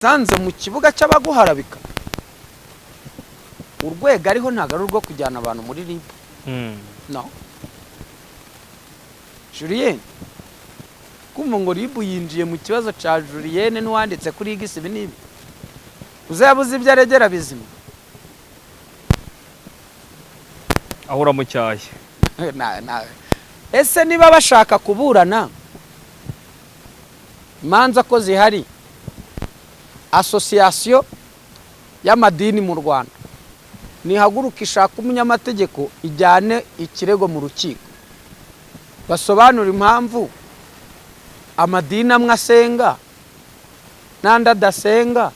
Sanze mu kibuga cy'abaguharabika, urwego ariho ntabwo ari urwo kujyana abantu muri RIB. No Julienne, kumva ngo RIB yinjiye mu kibazo cya Julienne n'uwanditse kuri X, ibi n'ibi, uzabuze ibyo aregera bizima. Ahora mu cyayi. Ese niba bashaka kuburana imanza ko zihari, association y'amadini mu Rwanda nihaguruka ishaka umunyamategeko, ijyane ikirego mu rukiko, basobanura impamvu amadini amwe asenga n'andi adasenga,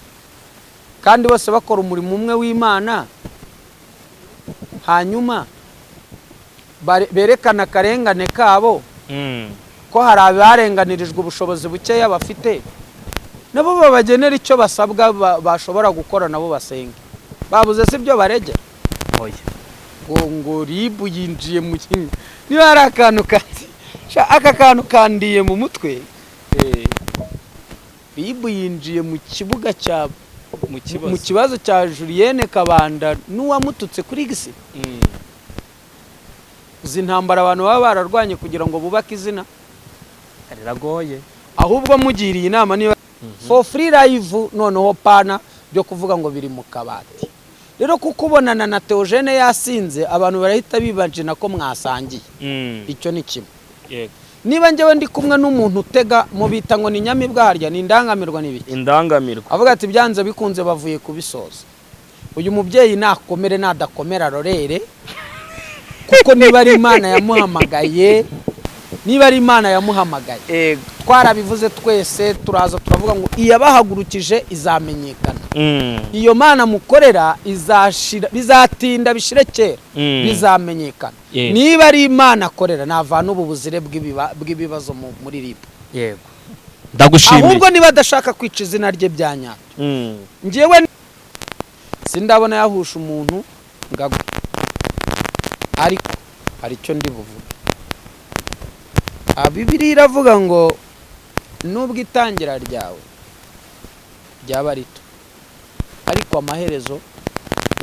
kandi bose bakora umurimo umwe w'Imana, hanyuma berekana akarengane kabo, ko hari abarenganirijwe ubushobozi bukeya bafite, nabo babagenera icyo basabwa bashobora gukora, nabo basenge. Babuze si ibyo baregera? Oya. Ngo RIB yinjiye mu kintu, niba hari akantu kandi aka kantu kandiye mu mutwe, RIB yinjiye mu kibuga cya mu kibazo. Mu kibazo cya Julienne Kabanda n'uwamututse kuri X. Izi ntambara abantu baba bararwanye kugira ngo bubake izina riragoye. Ahubwo mugiriye inama, niba for free live, noneho pana byo kuvuga ngo biri mu kabati. Rero kuko ubonana na Theogene yasinze, abantu barahita bibajina ko mwasangiye. Icyo ni kimwe. Niba njyewe ndi kumwe n'umuntu utega mu bita ngo ni nyamibwa, harya ni indangamirwa, ni ibiki? Indangamirwa. Avuga ati byanze bikunze bavuye kubisoza. Uyu mubyeyi nakomere, nadakomera arorere, kuko niba ari Imana yamuhamagaye, niba ari Imana yamuhamagaye, twarabivuze twese, turaza turavuga ngo iyabahagurukije izamenyekana. Iyo Mana mukorera izashira, bizatinda bishire kera, bizamenyekana. Niba ari Imana akorera, navana ubu buzire bw'ibibazo muri RIB. Yego, ndagushimiye. Ahubwo niba adashaka kwica izina rye bya nyabyo, njyewe sindabona yahusha umuntu ngo agwe, ariko hari icyo ndi buvuge. Bibiliya iravuga ngo nubwo itangira ryawe ryaba rito, ariko amaherezo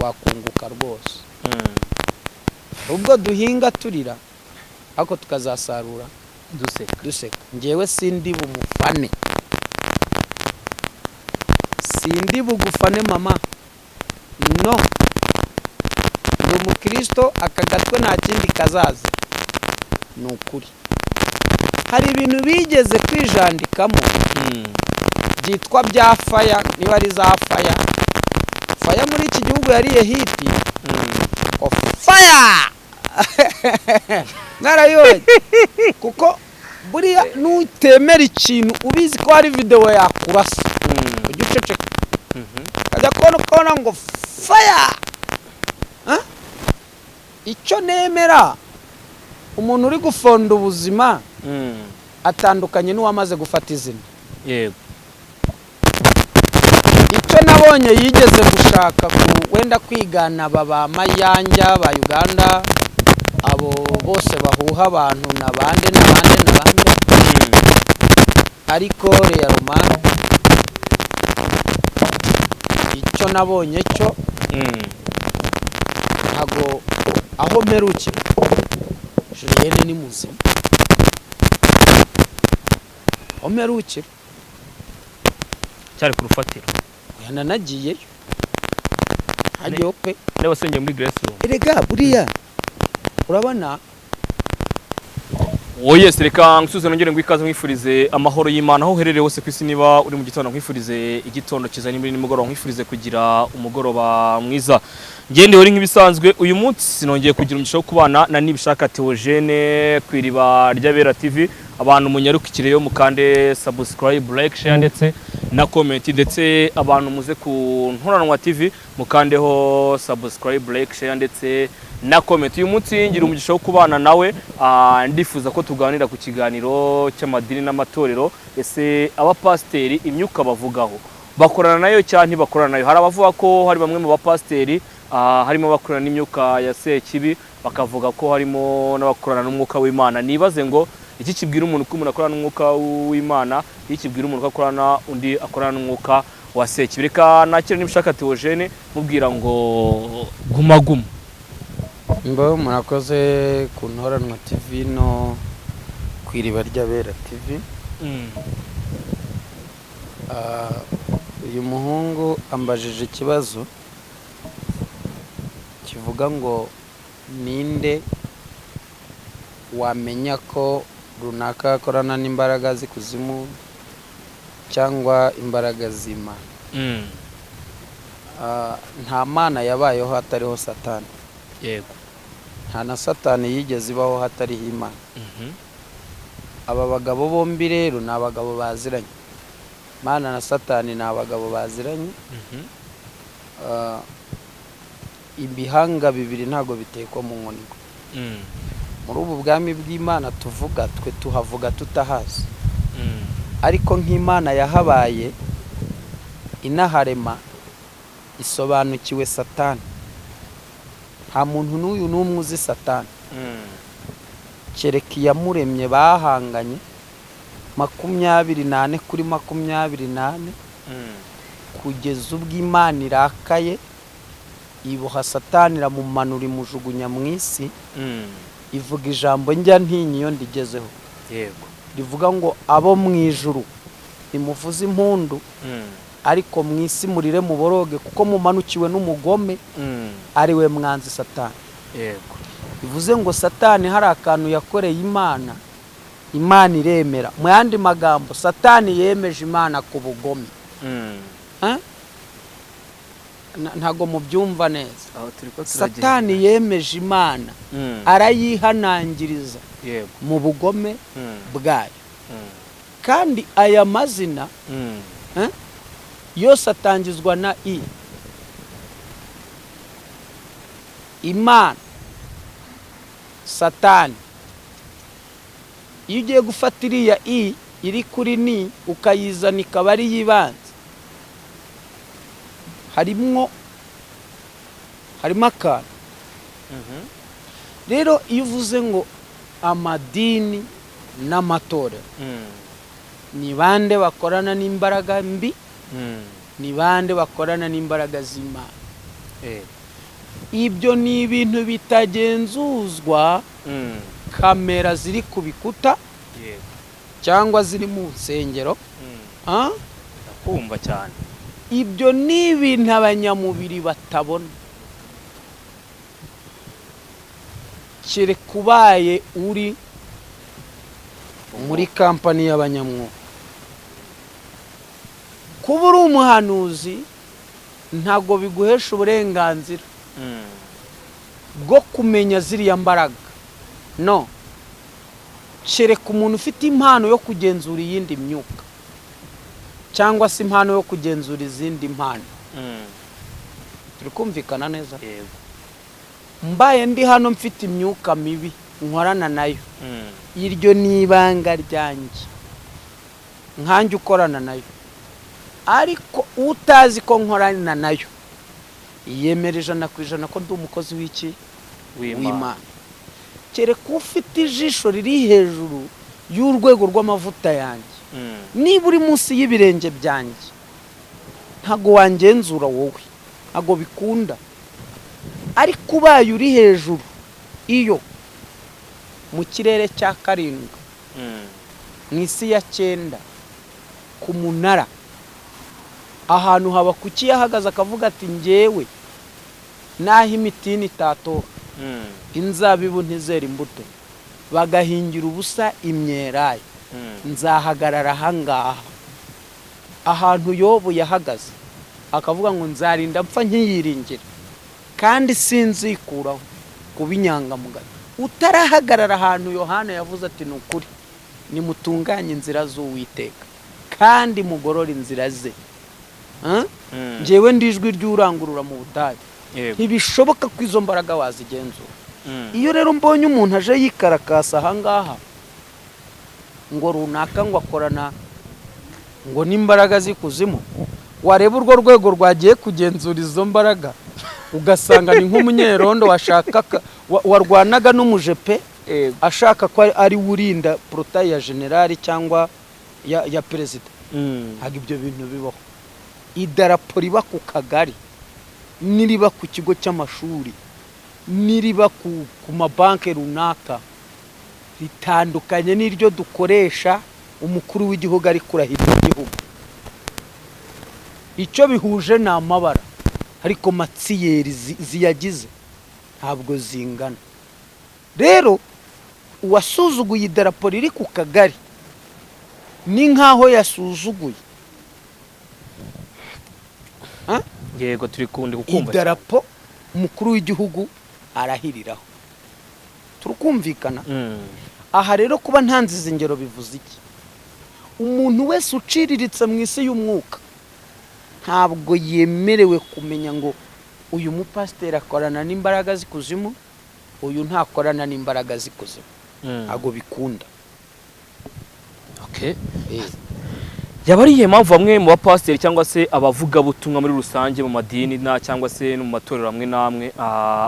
wakunguka rwose. Ubwo duhinga turira, ariko tukazasarura duseka. Duseka. Njyewe sindi bumufane, sindi bugufane mama. No ndi umukristo, aka gatwe nta kindi kazaza. Ni ukuri, hari ibintu bigeze kwijandikamo byitwa bya fire, niba ari za fire. Fire muri iki gihugu yariye hit. Ngo fire narayibonye, kuko buriya nutemera ikintu ubizi ko hari videwo yakurasa, ujya uceceka. Ukajya kubona ukabona ngo fire. Icyo nemera, umuntu uri gufonda ubuzima atandukanye n'uwamaze gufata izina. Icyo nabonye, yigeze gushaka ku wenda kwigana aba ba Mayanja ba Uganda, abo bose bahuha abantu na bande na bande na bande, ariko reyaruma icyo nabonye cyo, ntago aho mperukira Julienne ni muzima, aho mperukira. Cyari ku rufatiro. Oya, nanagiyeyo, hagiyeho pe. Niba wasengeye muri Grace Room. Erega buriya urabona. Oh yes, reka nsuze nongere ngo ikaze, nkwifurize amahoro y'Imana aho uherereye hose ku isi. Niba uri mu gitondo, nkwifurize igitondo cyiza, niba uri nimugoroba, nkwifurize kugira umugoroba mwiza. Ngende uri nk'ibisanzwe, uyu munsi nongeye kugira umugisha wo kubana na Nibishaka Theogene ku Iriba ry'Abera TV. Abantu munyarukikireyo mukande subscribe, like, share ndetse na comment, ndetse abantu muze ku Nturanwa TV mukandeho subscribe, like, share ndetse na comment. Uyu munsi ngira umugisha wo kubana nawe, ndifuza ko tuganira ku kiganiro cy'amadini n'amatorero. Ese abapasiteri imyuka bavugaho bakorana nayo cyangwa ntibakorana nayo? Hari abavuga ko hari bamwe mu bapasiteri, harimo abakorana n'imyuka ya sekibi, bakavuga ko harimo n'abakorana n'umwuka w'Imana. Nibaze ngo iki kibwira umuntu ko umuntu akorana n'umwuka w'Imana, iki kibwira umuntu ko akorana undi akorana n'umwuka wa Sekibi. Reka nakire Nibishaka Theogene, mubwira ngo guma guma. Mbo murakoze ku Ntoranwa TV no ku Iriba ry'Abera TV. Uyu muhungu ambajije ikibazo kivuga ngo ninde wamenya ko runaka akorana n'imbaraga z'ikuzimu cyangwa imbaraga z'Imana? Nta mana yabayeho hatariho Satani. Nta na Satani yigeze ibaho hatariho Imana. Aba bagabo bombi rero ni abagabo baziranye. Imana na Satani ni abagabo baziranye. Ibihanga bibiri ntabwo bitekwa mu nkono. Muri ubu bwami bw'Imana tuvuga, twe tuhavuga tutahazi, ariko nk'Imana yahabaye inaharema isobanukiwe Satani. Nta muntu n'uyu n'umwe uzi Satani kereka iyamuremye bahanganye 24/24, kugeza ubwo Imana irakaye iboha Satani, iramumanura, imujugunya mu isi, ivuga ijambo njya ntinya iyo ndigezeho, rivuga ngo: "Abo mu ijuru nimuvuze impundu, ariko mu isi murire muboroge, kuko mumanukiwe n'umugome, ari we mwanzi Satani." Bivuze ngo Satani hari akantu yakoreye Imana, Imana iremera. Mu yandi magambo, Satani yemeje Imana ku bugome. Eh? Ntago mubyumva neza. Aho turi ko turagenda. Satani yemeje Imana, arayihanangiriza mu bugome bwayo. Kandi aya mazina yose atangizwa na I: Imana, Satani. Iyo ugiye gufata iriya I iri kuri ni, ukayizana ikaba ari ibanza, harimo akantu. Rero iyo uvuze ngo amadini n'amatorero, ni bande bakorana n'imbaraga mbi? Ni bande bakorana n'imbaraga z'Imana? Ibyo ni ibintu bitagenzuzwa kamera ziri ku bikuta cyangwa ziri mu nsengero. Ah? Ndakumva cyane. Ibyo ni ibintu abanyamubiri batabona kereka ubaye uri muri kampani y'abanyamwuka. Kuba uri umuhanuzi ntabwo biguhesha uburenganzira bwo kumenya ziriya mbaraga. No kereka umuntu ufite impano yo kugenzura iyindi myuka cyangwa se impano yo kugenzura izindi mpano. Turi kumvikana neza? Yego. Mbaye ndi hano mfite imyuka mibi nkorana nayo, iryo ni ibanga ryanjye nkanjye ukorana nayo. Ariko utazi ko nkorana nayo yemera 100% ko ndi umukozi w'iki? W'Imana. W'Imana. Kereka ufite ijisho riri hejuru y'urwego rw'amavuta yanjye. Niba uri munsi y'ibirenge byanjye, ntabwo wangenzura wowe, ntabwo bikunda. Ariko ubaye uri hejuru iyo mu kirere cya karindwi, mu isi ya cyenda, ku munara, ahantu haba kuki yahagaze akavuga ati: "Ngewe n'aho imitini itatoha, inzabibu ntizera imbuto, bagahingira ubusa imyelayo, nzahagarara ahangaha." Ahantu Yobu yahagaze akavuga ngo: "Nzarinda mpfa nkiyiringira kandi sinzikuraho kuba inyangamugayo." Utarahagarara ahantu Yohana yavuze ati: "Ni ukuri nimutunganye inzira z'Uwiteka kandi mugorore inzira ze." Huh? "Njyewe ndi ijwi ry'urangurura mu butayu." Ntibishoboka ko izo mbaraga wazigenzura. Iyo rero mbonye umuntu aje yikarakasa ahangaha ngo runaka ngo akorana ngo n'imbaraga z'ikuzimu, wareba urwo rwego rwagiye kugenzura izo mbaraga, ugasanga ni nk'umunyerondo washakaga warwanaga n'umujepe ashaka ko ari we urinda portail ya generali cyangwa ya perezida. Ntabwo ibyo bintu bibaho. Idarapo riba ku kagari, niriba ku kigo cy'amashuri, niriba ku mabanki runaka, ritandukanye n'iryo dukoresha umukuru w'igihugu ari kurahira igihugu. Icyo bihuje ni amabara, ariko matiyeri ziyagize ntabwo zingana. Rero uwasuzuguye idarapo riri ku kagari ni nkaho yasuzuguye Yego, turi kundi kukumva. Idarapo umukuru w'igihugu arahiriraho. Turukumvikana? Aha rero kuba ntanze izi ngero bivuze iki? Umuntu wese uciriritse mu isi y'umwuka ntabwo yemerewe kumenya ngo uyu mupasiteri akorana n'imbaraga z'ikuzimu, uyu ntakorana n'imbaraga z'ikuzimu. Ntabwo bikunda. Okay. Yaba ari iyihe mpamvu bamwe mu bapasiteri cyangwa se abavugabutumwa muri rusange mu madini na cyangwa se no mu matorero amwe n'amwe,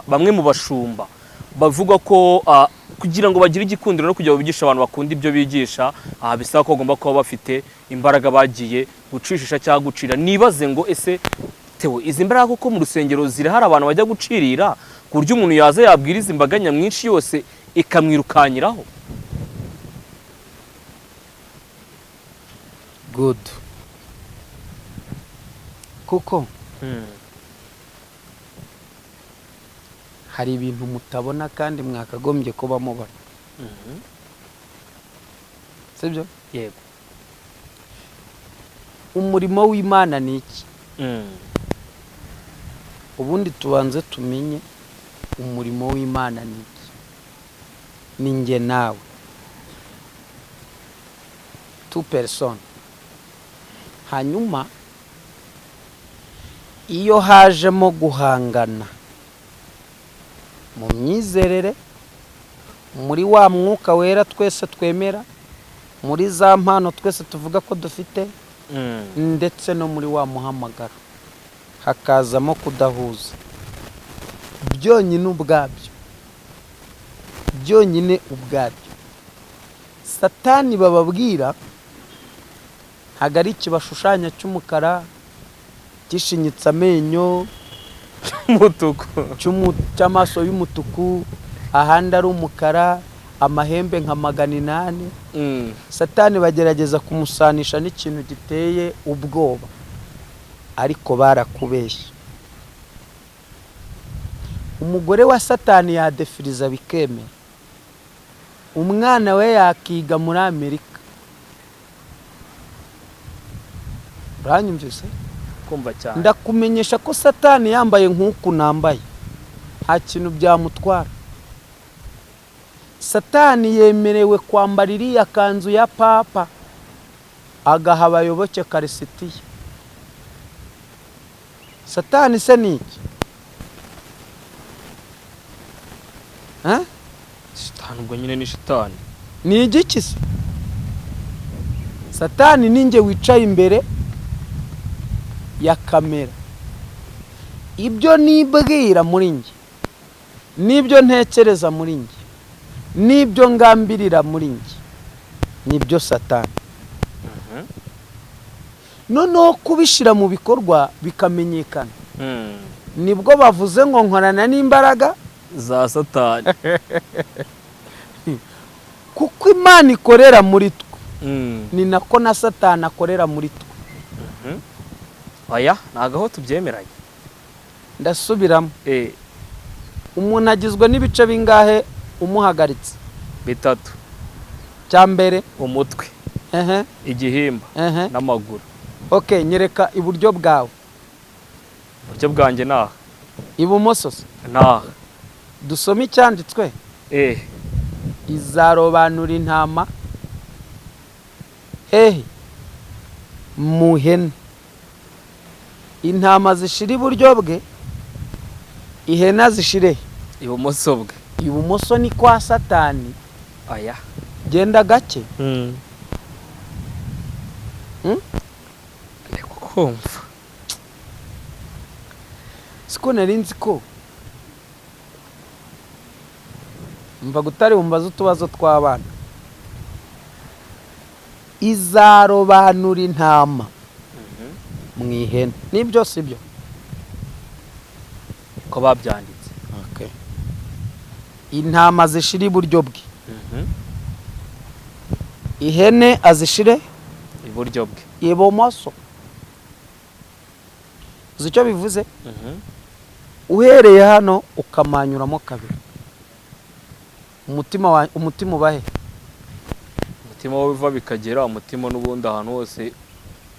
bamwe mu bashumba bavuga ko kugira ngo bagire igikundiro no kugira ngo bigishe abantu bakunda ibyo bigisha, bisaba ko bagomba kuba bafite imbaraga bagiye gucishisha cyangwa gucira? Nibaze ngo ese Theo, izi mbaraga koko mu rusengero zirahari, abantu bajya gucirira ku buryo umuntu yaza yabwiriza imbaga nyamwinshi yose ikamwirukanyiraho? Good. Kuko hari ibintu mutabona kandi mwakagombye kuba mubona, sibyo? Yego. Umurimo w'Imana ni iki? Ubundi tubanze tumenye umurimo w'Imana ni iki. Ni njye nawe, two person. Hanyuma iyo hajemo guhangana mu myizerere, muri wa mwuka wera twese twemera, muri za mpano twese tuvuga ko dufite, ndetse no muri wa muhamagaro, hakazamo kudahuza, byonyine ubwabyo, byonyine ubwabyo Satani bababwira ntabwo ari ikibashushanya cy'umukara gishinyitse amenyo umutuku, cy'amaso y'umutuku, ahandi ari umukara, amahembe nka 800. Satani bagerageza kumusanisha n'ikintu giteye ubwoba, ariko barakubeshya. Umugore wa Satani yadefiriza bikemera, umwana we yakiga muri Amerika. Uranyumvise? Kumva cyane. Ndakumenyesha ko Satani yambaye nk'uku nambaye nta kintu byamutwara. Satani yemerewe kwambara iriya kanzu ya papa agaha abayoboke karisitiya. Satani se ni iki? Shitani ubwo nyine ni shitani. Ni igiki se? Satani ni njye wicaye imbere ya kamera. Ibyo nibwira muri njye, n'ibyo ntekereza muri njye, n'ibyo ngambirira muri njye, nibyo Satani. Noneho kubishyira mu bikorwa bikamenyekana, nibwo bavuze ngo nkorana n'imbaraga za Satani. Kuko Imana ikorera muri twe, ni nako na Satani akorera muri twe. Oya, ntabwo aho tubyemeranye. Ndasubiramo. Umuntu agizwe n'ibice bingahe umuhagaritse? 3. Cya mbere umutwe, igihimba n'amaguru. Okay, nyereka iburyo bwawe. Iburyo bwanjye naha. Ibumoso se? Naha. Dusome icyanditswe. Izarobanura intama hehe? Mu hene. Intama zishira iburyo bwe, ihene zishire ibumoso bwe. Ibumoso ni kwa Satani. Aya. Genda gake. Kumva. Siko nari nzi ko mva gutari bumbaza utubazo tw'abana. Izarobanura intama Mu ihene. Nibyo, sibyo? Ko babyanditse. Okay. Intama zishira iburyo bwe, ihene azishire iburyo bwe. Ibumoso. Uzi icyo bivuze? Uhereye hano ukamanyuramo kabiri, umutima wa umutima ubahe? Umutima wo biva bikagera, umutima n'ubundi ahantu hose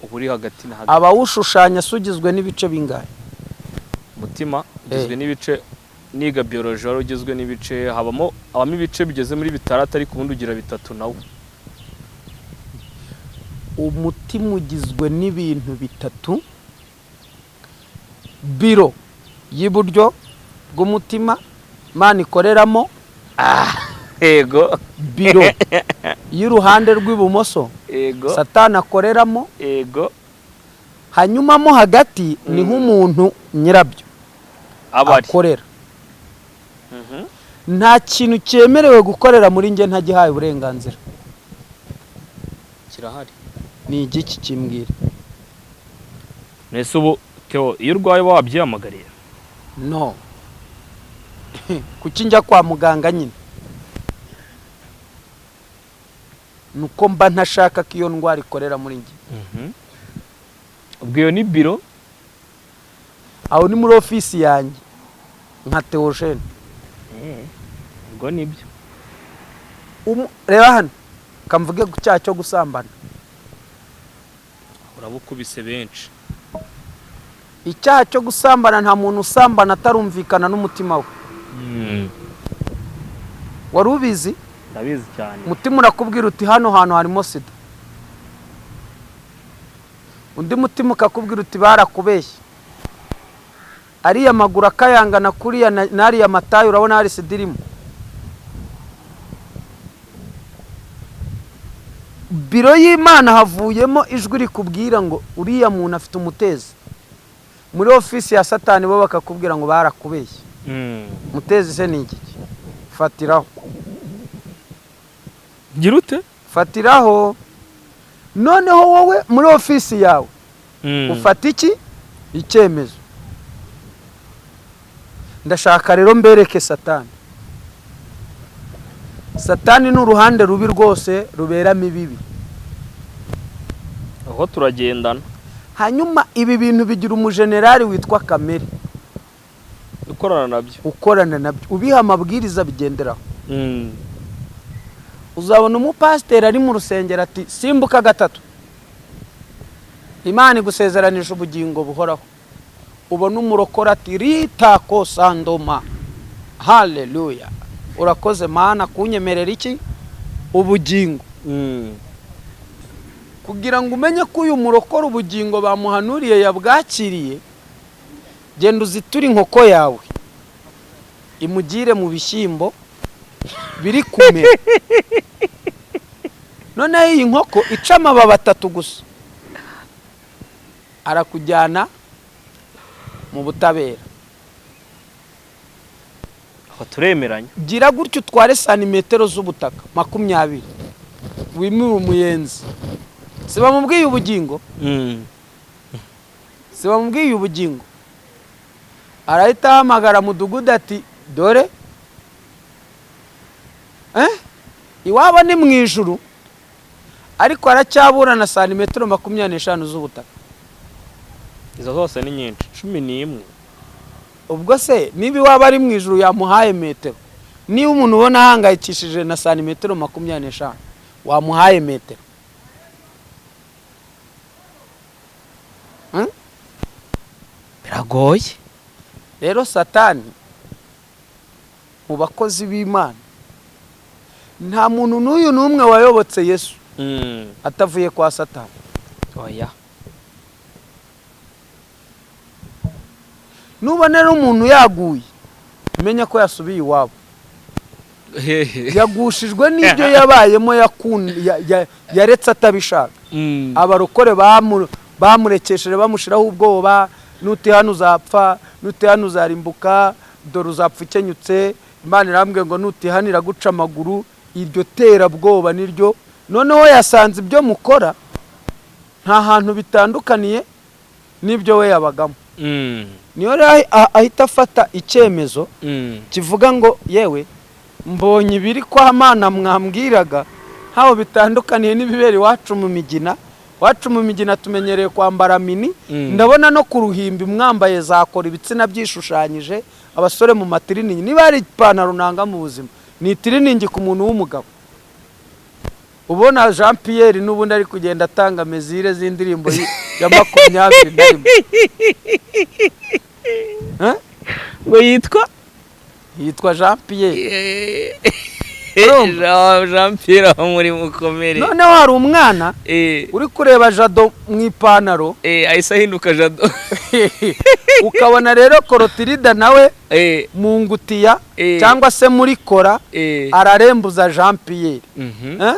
uba uri hagati na hagati. Abawushushanya se ugizwe n'ibice bingahe? Umutima ugizwe n'ibice, niga biology wari ugizwe n'ibice, habamo ibice bigeze muri bitandatu, ariko ubundi ugira bitatu nawo. Umutima ugizwe n'ibintu bitatu: biro y'iburyo bw'umutima Imana ikoreramo, biro y'uruhande rw'ibumoso Satani akoreramo, hanyuma mo hagati ni nk'umuntu nyirabyo aba ari akorera. Nta kintu cyemerewe gukorera muri njye ntagihaye uburenganzira. Kirahari. Ni igiki? Kimbwira. Mbese ubu Theo, iyo urwaye uba wabyihamagariye? No, kuki njya kwa muganga nyine? Nuko mba ntashaka ko iyo ndwara ikorera muri njye. Ubwo iyo ni biro. Aho ni muri ofisi yanjye nka Theogene. Ubwo nibyo. Reba hano, kamvuge ku cyaha cyo gusambana. Urabukubise benshi. Icyaha cyo gusambana, nta muntu usambana atarumvikana n'umutima we. Wari ubizi? Ndabizi cyane. Umutima urakubwira uti: "Hano hantu harimo sida." Undi mutima ukakubwira uti: "Barakubeshye, ariya maguru akayangana kuriya n'ariya matayi, urabona hari sida irimo." Biro y'Imana havuyemo ijwi rikubwira ngo: "Uriya muntu afite umutezi." Muri ofisi ya Satani bo bakakubwira ngo: "Barakubeshye." Mutezi se ni igiki? Fatiraho. Gira ute? Fatiraho. Noneho wowe muri ofisi yawe ufata iki icyemezo. Ndashaka rero mbereke Satani. Satani ni uruhande rubi rwose ruberamo ibibi. Aho turagendana. Hanyuma ibi bintu bigira umujenerali witwa kamere. Ukorana nabyo. Ukorana nabyo, ubiha amabwiriza bigenderaho. Uzabona umupasiteri ari mu rusengero ati: "Simbuka gatatu, Imana igusezeranije ubugingo buhoraho." Ubona umurokora ati: "Ritako sandoma, haleluya, urakoze Mana kunyemerera iki ubugingo." Kugira ngo umenye ko uyu murokora ubugingo bamuhanuriye yabwakiriye, genda uziture inkoko yawe, imugire mu bishyimbo biri kumera. Noneho iyi nkoko ica amababi atatu gusa, arakujyana mu butabera. Aho turemeranya. Gira gutyo, utware santimetero z'ubutaka 20, wimure umuyenzi. Si bamubwiye ubugingo? Si bamubwiye ubugingo? Arahita ahamagara mudugudu ati: "Dore iwabo ni mu ijuru." Ariko aracyaburana santimetero 25 z'ubutaka. Izo zose ni nyinshi, 11. Ubwo se niba iwabo ari mu ijuru yamuhaye metero, niba umuntu ubona ahangayikishije na santimetero 25, wamuhaye metero? Hmm? Biragoye. Rero Satani mu bakozi b'Imana, nta muntu n'uyu n'umwe wayobotse Yesu atavuye kwa Satani. Oya. Nubona rero umuntu yaguye, umenya ko yasubiye iwabo. Hehe? Yagushijwe n'ibyo yabayemo, yaretse atabishaka. Abarokore bamurekesheje, bamushiraho ubwoba: "Nutihana uzapfa, nutihana uzarimbuka, dore uzapfa ukenyutse, Imana irambwiye ngo nutihanira guca amaguru." Iryo terabwoba niryo. Noneho yasanze ibyo mukora nta hantu bitandukaniye n'ibyo we yabagamo. Niyo rero ahita afata icyemezo kivuga ngo yewe, mbonye ibiri kwa Mana mwambwiraga ntaho bitandukaniye n'ibibera iwacu mu migina. Iwacu mu migina tumenyereye kwambara mini. Ndabona no ku ruhimbi mwambaye zakora, ibitsina byishushanyije, abasore mu matiriningi. Niba hari ipantaro nanga mu buzima, ni itiriningi ku muntu w'umugabo. Ubona Jean Pierre n'ubundi ari kugenda atanga mezire z'indirimbo ya 21. Eh? Ngo yitwa? Yitwa Jean Pierre. Jean Pierre aho muri mukomere. Noneho hari umwana uri kureba Jado mu ipantaro. Ahise ahinduka Jado. Ukabona rero Korotirida nawe mu ngutiya cyangwa se muri kora ararembuza Jean Pierre. Eh?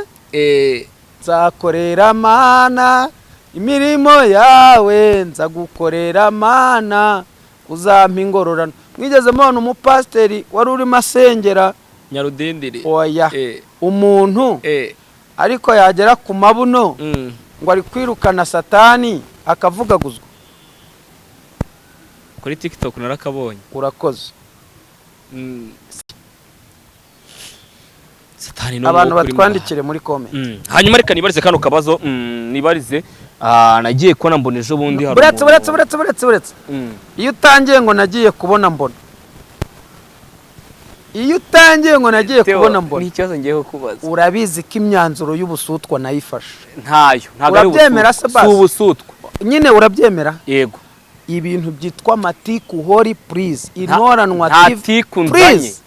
Nzakorera Mana imirimo yawe, nzagukorera Mana, uzampa ingororano. Mwigeze mubona umupasiteri wari urimo asengera? Nyarudindiri? Oya. Umuntu ariko yagera ku mabuno ngo ari kwirukana Satani, akavugaguzwa. Kuri TikTok narakabonye. Urakoze. Satani ni Abantu umwuka uri mu batwandikire muri comment. Hanyuma reka nibarize kano kabazo, nibarize, nagiye kubona mbona ejo bundi hari Buretse, umuntu- buretse, buretse, buretse, buretse. Iyo utangiye ngo nagiye kubona mbona, iyo utangiye ngo nagiye Theo, kubona mbona, ni ikibazo ngiye kukubaza. Urabizi ko imyanzuro y'ubusutwa nayifashe. Ntayo, ntabwo ari Urabyemera ubusutwa. se basi? Si ubusutwa. Nyine urabyemera? Yego. Ibintu byitwa amatiku hori, please, intoranwa Nta TV, tiku nzanye. please.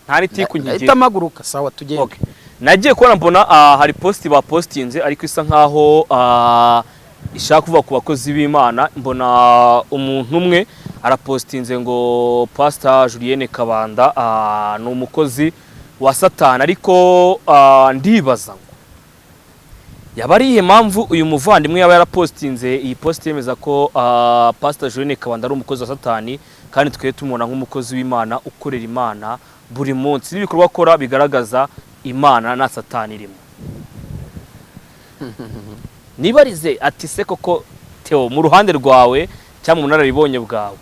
Nta n'itiku nkigira. Ndahita mpaguruka. Sawa, tugende. Okay. Nagiye kubona mbona hari post bapostinze, ariko isa nkaho ishaka kuvuga ku bakozi b'Imana. Mbona umuntu umwe arapostinze ngo Pastor Julienne Kabanda ni umukozi wa Satani, ariko ndibaza ngo yaba ari iyihe mpamvu uyu muvandimwe yaba yarapostinze iyi post yemeza ko Pastor Julienne Kabanda ari umukozi wa Satani, kandi twe tumubona nk'umukozi w'Imana ukorera Imana buri munsi, n'ibikorwa akora bigaragaza Imana nta Satani irimo. Nibarize ati se koko Theo, mu ruhande rwawe cyangwa mu bunararibonye bwawe,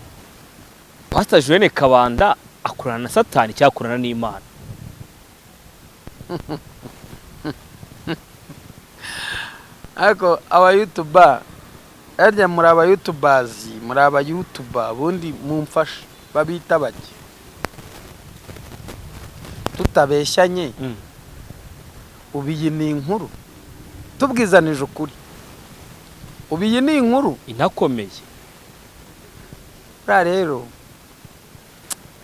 Pastor Julienne Kabanda akorana na Satani cyangwa akorana n'Imana? Ariko abayutuba harya, muri abayutubazi, muri abayutuba, ubundi mumfashe, babita bake tutabeshyanye. Ubu iyi ni inkuru, tubwizanije ukuri, ubu iyi ni inkuru inakomeye. Buriya rero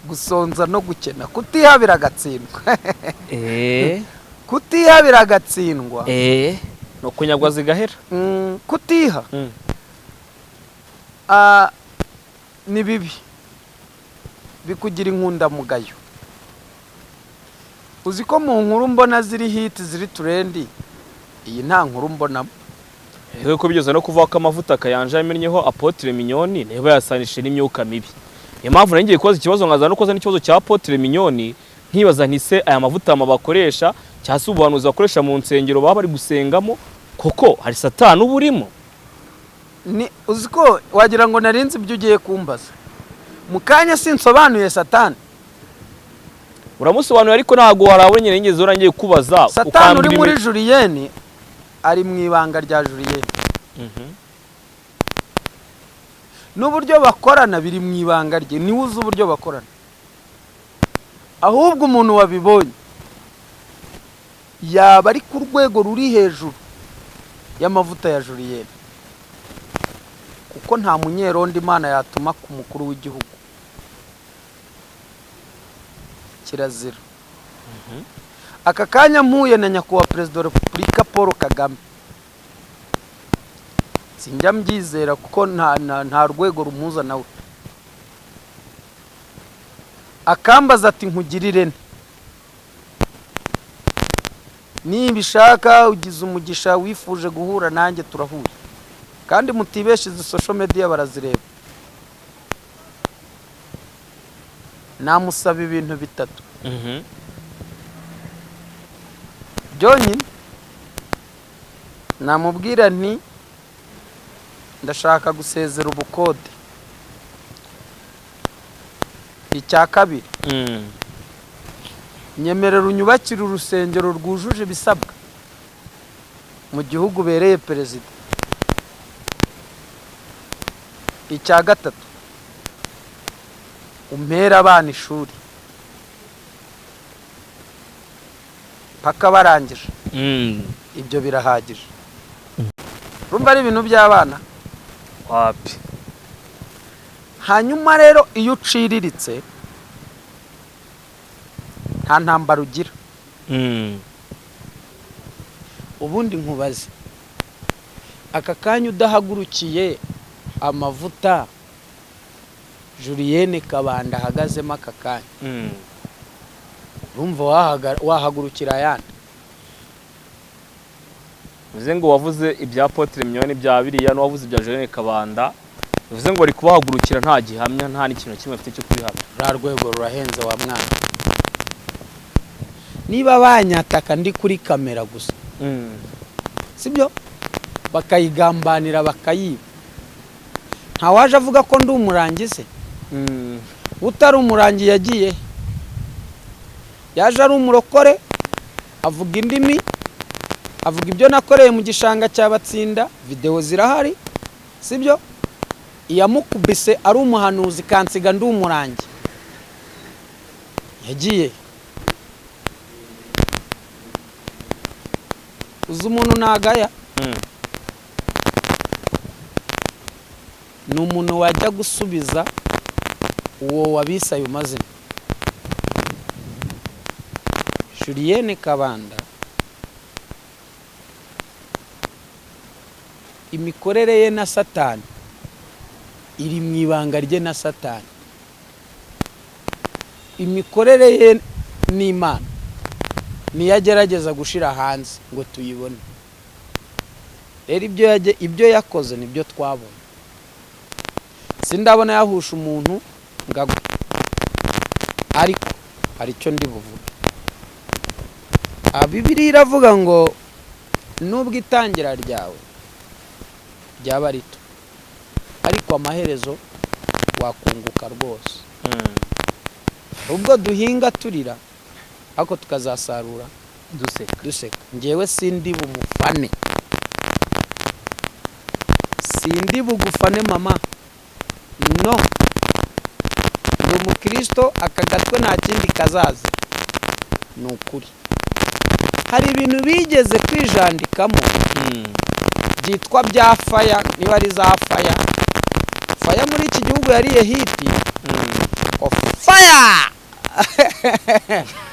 gusonza no gukena, kutiha biragatsindwa. Kutiha biragatsindwa. No kunyagwa zigahera. Kutiha ni bibi, bikugira inkundamugayo. Uzi ko mu nkuru mbona ziri hit, ziri trend, iyi nta nkuru mbonamo. Rero ko bigeze no kuvuga ko amavuta Kayanja yamennyeho Apotre Mignonne niba yasanishije n'imyuka mibi. Niyo mpamvu nari ngiye kubaza ikibazo, nkaza no kubaza n'ikibazo cya Apotre Mignonne, nkibaza nti se aya mavuta bakoresha cyangwa se ubuhanuzi bakoresha mu nsengero baba bari gusengamo, koko hari Satani uba urimo? Ni uzi ko wagira ngo narinzi ibyo ugiye kumbaza mu kanya, sinsobanuye Satani. Uramusobanurira, ariko ntabwo warabonye nigeze urangiye kubaza. Satani ukambwira uri muri Julienne ari mu ibanga rya Julienne. N'uburyo bakorana biri mu ibanga rye, niwe uzi uburyo bakorana. Ahubwo umuntu wabibonye yaba ari ku rwego ruri hejuru y'amavuta ya Julienne, kuko nta munyerondo Imana yatuma ku mukuru w'igihugu, kirazira. Aka kanya mpuye na nyakubahwa Perezida wa Repubulika Paul Kagame, sinjya mbyizera, kuko nta rwego rumuza nawe, akambaza ati nkugirire nte? Nibishaka ugize umugisha, wifuje guhura nanjye, turahuye. Kandi mutibeshe, izi social media barazireba. Namusaba ibintu bitatu byonyine. Namubwira nti Ndashaka gusezera ubukode. Icya kabiri, nyemerera unyubakire urusengero rwujuje ibisabwa mu gihugu ubereye perezida. Icya gatatu, umpere abana ishuri paka barangije. Ibyo birahagije. Urumva ari ibintu by'abana? Wapi. Hanyuma rero iyo uciriritse nta ntambara ugira. Ubundi nkubaze, aka kanya udahagurukiye amavuta Julienne Kabanda ahagazemo aka kanya, urumva wahagurukira ayandi? Bivuze ngo wavuze ibya Apotre Mignonne bya biriya n'uwavuze ibya Julienne Kabanda, bivuze ngo bari kubahagurukira nta gihamya, nta n'ikintu na kimwe bafite cyo kubihamya. Ruriya rwego rurahenze wa mwana. Niba banyataka ndi kuri kamera gusa, sibyo, bakayigambanira bakayiba, ntawaje avuga ko ndi umurangi se? Utari umurangi yagiye he? Yaje ari umurokore, avuga indimi, avuga ibyo nakoreye mu gishanga cya Batsinda, videwo zirahari, sibyo? Iyamukubise ari umuhanuzi kansiga ndi umurangi, yagiye he? Uzi umuntu nagaya? Ni umuntu wajya gusubiza uwo wabise ayo mazina. Julienne Kabanda imikorere ye na Satani iri mu ibanga rye na Satani, imikorere ye n'Imana niyo agerageza gushira hanze ngo tuyibone. Rero ibyo yakoze nibyo twabonye. Sindabona yahusha umuntu ngo agwe, ariko hari icyo ndi buvuge. Bibiliya iravuga ngo nubwo itangira ryawe ryaba rito, ariko amaherezo wakunguka rwose. Ubwo duhinga turira, ariko tukazasarura duseka. Duseka. Njyewe sindi bumufane, sindi bugufane mama, no ndi umukristo, aka gatwe nta kindi kazaza. Ni ukuri hari ibintu bigeze kwijandikamo byitwa bya faya, niba ari za faya. Faya muri iki gihugu yariye hiti of fire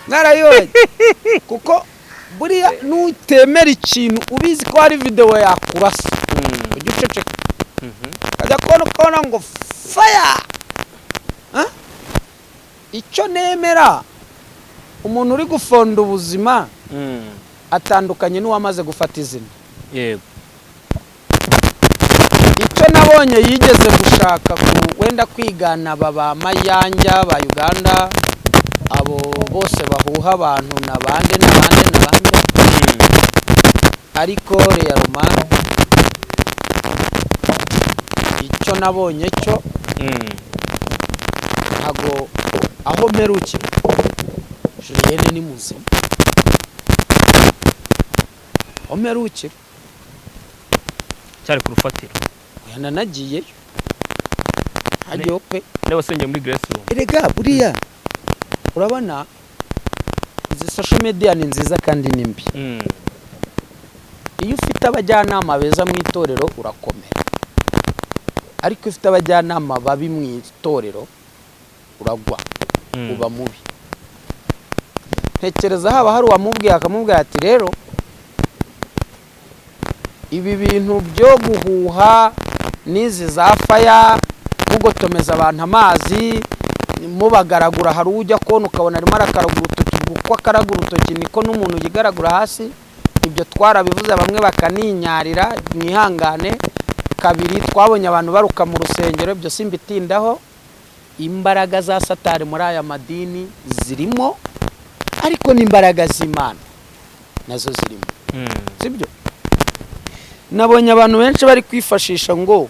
narayibonye, kuko buriya nutemera ikintu ubizi ko hari videwo yakurasa, ujya uceceka, ukajya kubona ukabona ngo faya. Icyo nemera, umuntu uri gufonda ubuzima atandukanye n'uwamaze gufata izina. Yego. Icyo nabonye yigeze gushaka wenda kwigana aba ba Mayanja ba Uganda, abo bose bahuha abantu na bande na bande na bande, ariko Reyaruma icyo nabonye cyo ntago aho mperukira Julienne ni muzima, aho mperukira Cyari ku rufatiro. Nanagiyeyo hajyaho pe. Niba wasengeye muri Grace Room. Erega buriya urabona izi social media ni nziza kandi ni mbi. Iyo ufite abajyanama beza mu itorero urakomera, ariko iyo ufite abajyanama babi mu itorero uragwa, uba mubi. Ntekereza haba hari uwamubwiye akamubwira ati rero ibi bintu byo guhuha n'izi za faya, mugotomeza abantu amazi mubagaragura, hari ujya kubona ukabona arimo arakaragura urutoki, uko akaragura urutoki niko n'umuntu yigaragura hasi. Ibyo twarabivuze bamwe bakaninyarira, mwihangane. Kabiri, twabonye abantu baruka mu rusengero, ibyo simbitindaho. Imbaraga za Satani muri aya madini zirimo, ariko n'imbaraga z'Imana nazo zirimo, sibyo? Nabonye abantu benshi bari kwifashisha ngo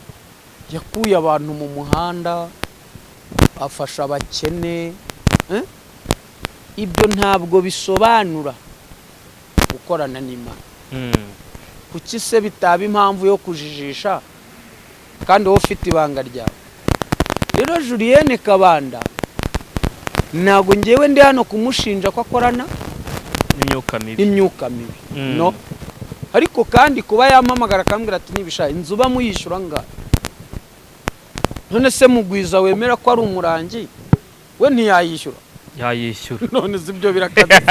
Yakuye abantu mu muhanda, afasha abakene, eh? Ibyo ntabwo bisobanura gukorana n'Imana. Kuki se bitaba impamvu yo kujijisha kandi wowe ufite ibanga ryawe? Rero Julienne Kabanda, ntabwo ngewe ndi hano kumushinja ko akorana n'imyuka mibi. N'imyuka mibi. No, ariko kandi kuba yampamagara akambwira ati: "Nibisha inzu uba muyishyura ngahe?" None se Mugwiza wemera ko ari umurangi, we ntiyayishyura? Yayishyura. None si ibyo birakabije?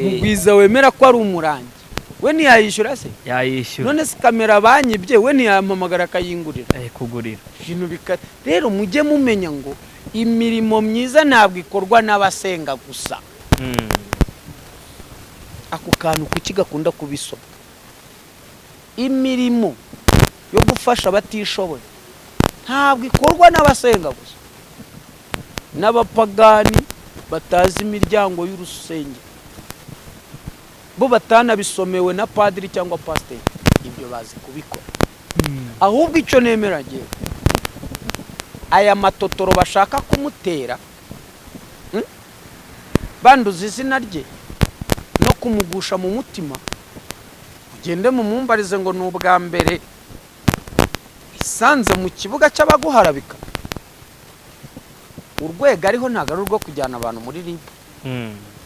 Mugwiza wemera ko ari umurangi, we ntiyayishyura se? Yayishyura. None se kamera banyibye, we ntiyampamagara akayingurira? Kugurira. Ibintu bika rero, mujye mumenya ngo imirimo myiza ntabwo ikorwa n'abasenga gusa. Ako kantu kuki gakunda kubisoma? Imirimo yo gufasha abatishoboye ntabwo ikorwa n'abasenga gusa. N'abapagani batazi imiryango y'urusengero, bo batanabisomewe na padiri cyangwa pasiteri, ibyo bazi kubikora. Ahubwo icyo nemera ngewe, aya matotoro bashaka kumutera, Banduza izina rye no kumugusha mu mutima, ugende mumumbarize ngo ni ubwa mbere isanze mu kibuga cy'abaguharabika. Urwego ariho ntabwo ari urwo kujyana abantu muri RIB.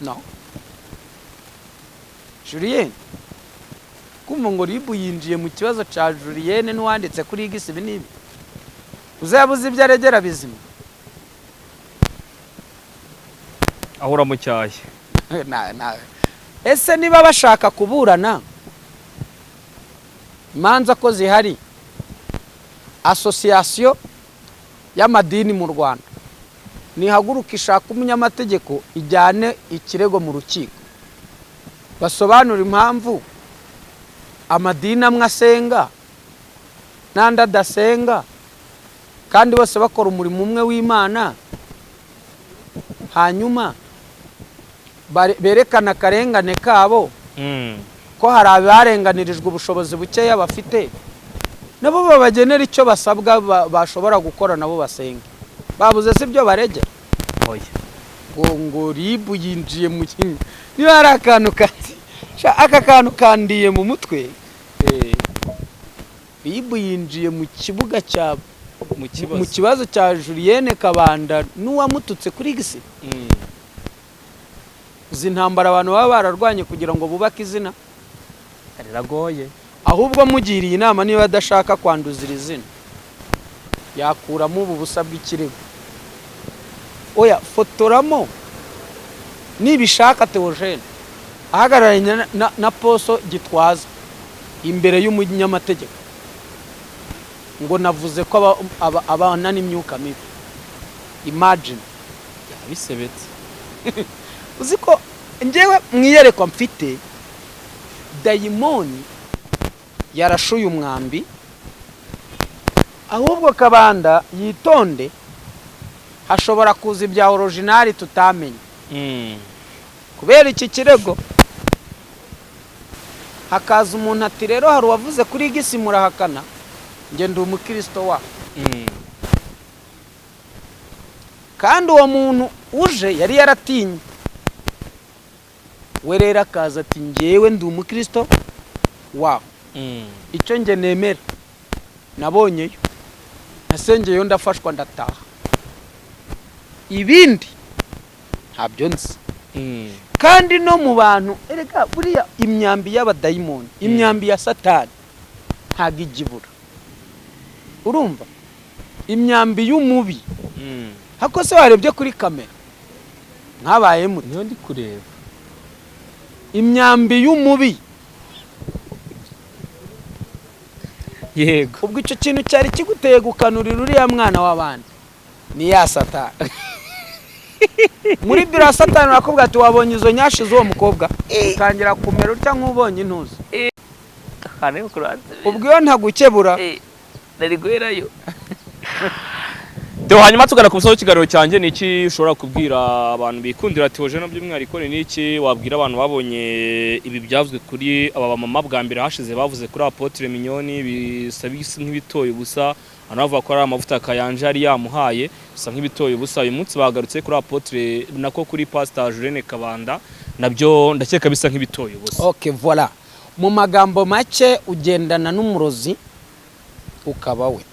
No Julienne, kumva ngo RIB yinjiye mu kibazo cya Julienne n'uwanditse kuri X, ibi n'ibi, uzabuze ibyo aregera bizima. Ahora mu cyayi. Ese niba bashaka kuburana imanza ko zihari, association y'amadini mu Rwanda nihaguruka ishaka umunyamategeko, ijyane ikirego mu rukiko, basobanura impamvu amadini amwe asenga n'andi adasenga kandi bose bakora umurimo umwe w'Imana, hanyuma berekana akarengane kabo, ko hari abarenganirijwe ubushobozi bukeya bafite, nabo babagenera icyo basabwa bashobora gukora, nabo basenga. Babuze si ibyo baregera? Oya. Ngo RIB yinjiye mu kintu. Niba hari akantu kandi sha, aka kantu kandiye mu mutwe. RIB yinjiye mu kibuga cya mu kibazo. Mu kibazo cya Julienne Kabanda n'uwamututse kuri X. Izi ntambara abantu baba bararwanye kugira ngo bubake izina riragoye. Ahubwo mugiriye inama, niba adashaka kwanduza iri zina, yakuramo ubu busa bw'ikirego. Oya, fotoramo nibishaka Theogene ahagararanye na Poso Gitwaza imbere y'umunyamategeko, ngo navuze ko abana n'imyuka mibi. Imagine! Yabisebetse. Uzi ko njyewe mu iyerekwa mfite, dayimoni yarashuye umwambi. Ahubwo Kabanda yitonde, hashobora kuza ibya original tutamenye. Kubera iki kirego, hakaza umuntu ati: "Rero hari uwavuze kuri X, murahakana, njye ndi umukristo wa." Kandi uwo muntu uje yari yaratinye we, rero akaza ati: "Njyewe ndi umukristo waho." Icyo njye nemera, nabonyeyo, nasengeyeyo, ndafashwa, ndataha, ibindi ntabyo nzi. Kandi no mu bantu erega, buriya imyambi y'abadayimoni, imyambi ya Satani ntabwo ijya ibura. Urumva imyambi y'umubi? Hako se warebye kuri kamera mwabaye mute? Niyo ndi kureba. Imyambi y'umubi. Yego. Ubwo icyo kintu cyari kiguteye gukanurira uriya mwana w'abandi ni ya Satani. Muri biro ya Satani barakubwira ati: "Wabonye izo nyashi z'uwo mukobwa?" Utangira kumera utya nk'ubonye intuzi. Ahantu ku ruhande. Ubwo iyo ntagukebura Nari guherayo. Theo, hanyuma tugana ku musozo w'ikiganiro cyanjye, ni iki ushobora kubwira abantu bikundira Theogene by'umwihariko? Ni iki wabwira abantu babonye ibi byavuzwe kuri aba bamama? Bwa mbere hashize bavuze kuri Apotre Mignone, bisa bisa nk'ibitoye ubusa, abantu bavuga ko ari amavuta Kayanja yari yamuhaye, bisa nk'ibitoye ubusa. Uyu munsi bagarutse kuri Apotre, nako kuri Pastor Julienne Kabanda, nabyo ndakeka bisa nk'ibitoye ubusa. OK, voilà. Mu magambo make, ugendana n'umurozi ukaba we.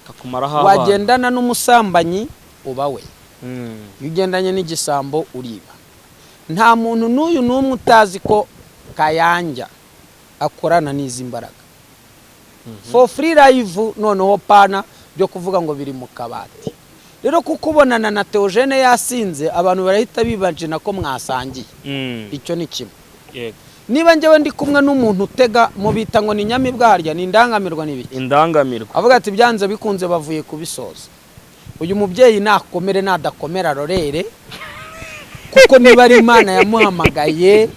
Kakumaraho abana. Wagendana n'umusambanyi uba we. Iyo ugendanye n'igisambo uriba. Nta muntu n'uyu n'umwe utazi ko Kayanja akorana n'izi mbaraga for free live. Noneho pana byo kuvuga ngo biri mu kabati. Rero kuko ubonana na Theogene yasinze, abantu barahita bibajina ko mwasangiye. Icyo ni kimwe. Niba njyewe ndi kumwe n'umuntu utega mu bita ngo ni nyamibwa, harya ni indangamirwa, ni ibiki? Indangamirwa. Avuga ati byanze bikunze bavuye kubisoza. Uyu mubyeyi nakomere, nadakomera arorere, kuko niba ari Imana yamuhamagaye,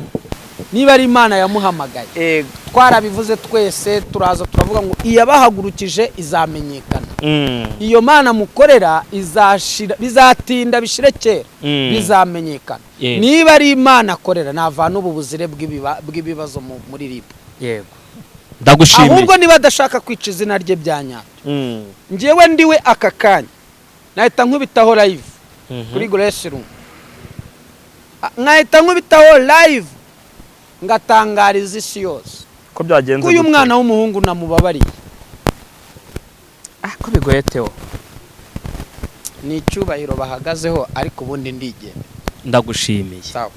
niba ari Imana yamuhamagaye, twarabivuze twese, turaza turavuga ngo iyabahagurukije izamenyekana. Iyo Mana mukorera izashira, bizatinda bishire kera, bizamenyekana. Niba ari Imana akorera, navana ubu buzire bw'ibibazo muri RIB. Yego, ndagushimiye. Ahubwo niba adashaka kwica izina rye bya nyabyo, njyewe ndiwe aka kanya nahita nkubitaho live kuri Grace Room. Nkahita nkubitaho live ngatangariza isi yose ko byagenze ko uyu gute? mwana w'umuhungu namubabariye. Ah, ko bigoye, Theo. Ni icyubahiro bahagazeho, ariko ubundi ndigenda. Ndagushimiye. Sawa.